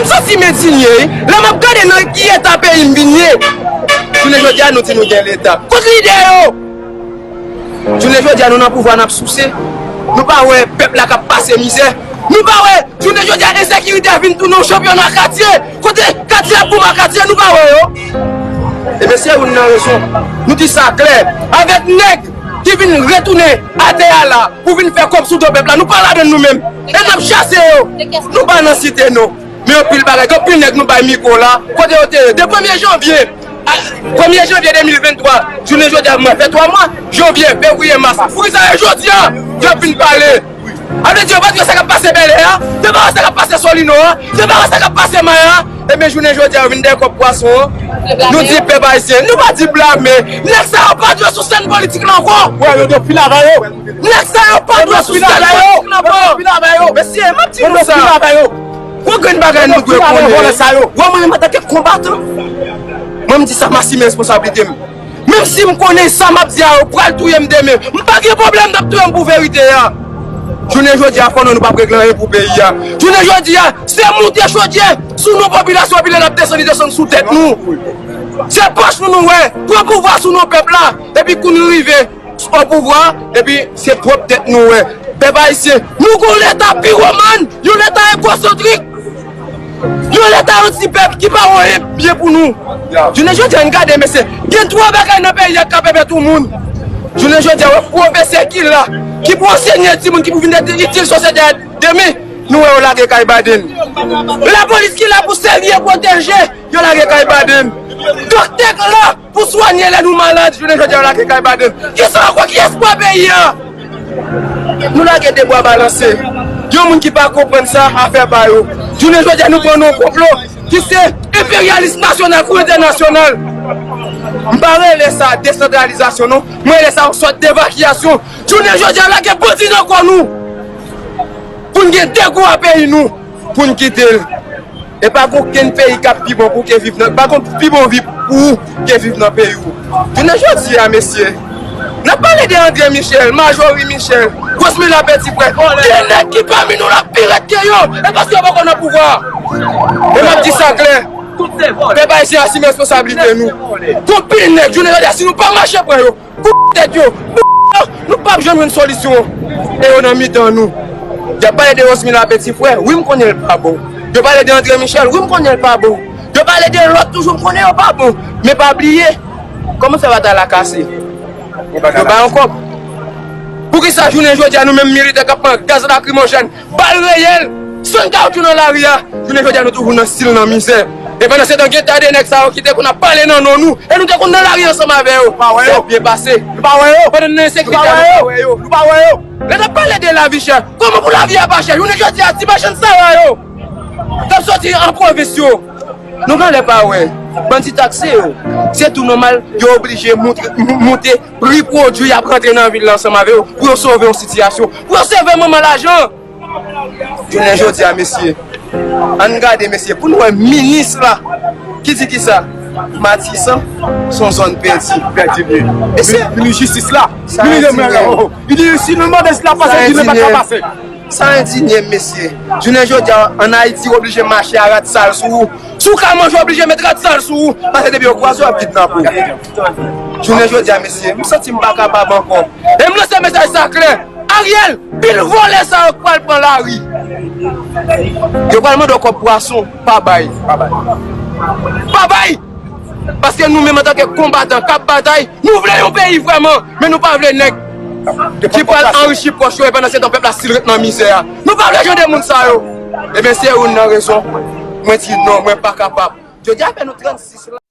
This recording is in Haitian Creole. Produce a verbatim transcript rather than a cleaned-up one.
Santi m endinye, wi. Lè m ap gade nan ki eta peyi m vin ye. Jounen jodi a, nou di nou gen Leta. Kot lidè yo? Jounen jodi a, nou nan pouvwa, n ap souse. Nou pa wè pèp la k ap pase mizè. Nou pa wè, jounen jodi a, ensekirite a vin tounen yon chanpyona katye. Kote katye ap goumen ak katye, nou pa wè yo. E mesye youn nan rezon. Nou di sa klè. Avèk nèg ki vin retounen atè a la pou vin fè kòb sou do pèp la, nou pa ladan nou menm. E n ap chase yo. Nou pa nan site non. Men anpil bagay, gen anpil nèg nou bay mikwo la, kote yo te ye? De premye janvye, a, premye janvye de mil venntwa, jounen jodi a, mwen fè twa mwa, janvye, fevriye, mas. Poukisa e jodi a, yo ap vin pale? A vle di, yo pa t wè sa k ap pase Bèlè a, yo pa wè sa k ap pase Solino a, yo pa wè sa k ap pase Maya a, ebyen jounen jodi a, yo vin dèyè kòb pwason an. Nou di pèp ayisyen, nou pa di blame, nèg sa yo pa dwe sou sèn politik la ankò. Wè, yo dwe fini avè yo. Nèg sa yo pa dwe sou sèn politik la ankò. Mesye, m ap di nou sa. Gwo grenn bagay nou dwe konnen. Wè, mwen menm antanke konbatan, mwen m di sa, m asime responsablite m. Menm si m konnen sa m ap di a yo pral touye m demen, m pa gen pwoblèm n ap touye m pou verite a. Jounen jodi a, fò nou, nou p ap regle anyen pou peyi a. Jounen jodi a, se moute chodyè sou nou popilasyon, epi lè l ap desann, li desann sou tèt nou. Se pòch nou nou wè, pran pouvwa sou non pèp la, epi kou nou rive o pouvwa, epi se pwòp tèt nou wè. Pèp ayisyen, nou gon leta piwoman, yon leta egosantrik, yon leta anti-pèp ki pa wè anyen byen pou nou. Jounen jodi a, n gade, mesye, gen twò bagay nan peyi a k ka pèmèt yon moun. Jounen jodi a, wè pwofesè ki la, ki pou ansenye timoun, ki pou vin itil sosyete a demen, nou wè yo lage kay Biden. Lapolis ki la pou sèvi e pwoteje, yo lage kay Biden. Doktè k la pou swanye lè nou malad, jounen jodi a, yo lage kay Biden. Kisa ankò ki espwa peyi a? Nou lage de bwa balanse. Yon moun ki pa konprann sa, afè pa yo. Jounen jodi a, nou pran nan yon konplo ki se enperyalis nasyonal kou entènasyonal. M pa rele sa desantralizasyon, non. Mwen rele sa yon sòt devakyasyon. Jounen jodi a, lage bandi nan kò nou. Pou n gen degou a peyi nou. Pou n kite l. E pa gen okenn peyi k ap pi bon pou w ke viv nan, pa gen pi bon vi pou ou ke viv nan peyi w. Jounen jodi a, mesye, n ap pale de André Michel, Majorie Michel, Rosmila Petit Frère, de nèg ki pami nou la pi rèd ke yo, e paske yo poko nan pouvwa. E m ap di sa klè, pèp ayisyen asime responsablite nou. Gon pil nèg, jounen jodi a, si nou pa mache pran yo, kou tèt yo, nou p ap janm jwenn solisyon. E yo nan mitan nou. Y ap pale de Rosmila Petit Frère, wi, m konnen l pa bon. Yo pale de André Michel, wi, m konnen l pa bon. Yo pale de lòt toujou, m konnen yo pa bon. Men pa bliye, kòman fè batay la kase? Yo ba yon kòb. Poukisa jounen jodi a nou menm militè k ap pran gaz lakrimojèn, bal reyèl, sann kawotchou nan lari a, jounen jodi a nou toujou nan stil nan mizè. E pandan se tan gen ta de nèg sa yo ki te konn ap pale nan non nou, e nou te konn nan lari ansanm avè yo. Nou pa wè yo. Sa ap byen pase. Nou pa wè yo. Pandan n nan ensekirite a, nou pa wè yo. Nou pa wè yo. Lè n ap pale de lavi chè, kòman pou lavi a pa chè? Jounen jodi a, ti machann sara yo k ap soti an pwovens yo, nou genlè pa wè. Bandi takse yo. Se tou nòmal, yo oblije moute, moute pri pwodui y ap rantre nan vil la ansanm avè yo pou yo sove yon sitiyasyon, pou yo sove manman lajan. Jounen jodi a, mesye, ann gade, mesye, pou n wè minis la ki di kisa? Matisan se yon zòn pèdi. Pèdi li. E se minis jistis la. Sa endinye m. Li di si nou mande si l ap pase, di nou pa ka pase. Sa endinye m, mesye. Jounen jodi a, ann Ayiti, w oblije mache a rad sal sou ou. Si w ka manje, w oblije met rad sal sou ou. Paske depi yo kwaze w, y ap kidnape w. Jounen jodi a, mesye, m santi m pa kapab ankò. E m lanse mesaj sa klè. Ariel, pil vòlè sa yo k pral pran lari. Yo pral mande w kòb pwason, pa bay. Pa bay. Pa bay! Paske nou menm antanke konbatan k ap batay, nou vle yon peyi vrèman, men nou pa vle nèg ki pral anrichi pòch yo, e pandan se tan pèp la still ret nan mizè a. Nou pa vle jan de moun sa yo. Ebyen, se youn nan rezon mwen di non, mwen pa kapab. Jodi a fè nou trannsis la.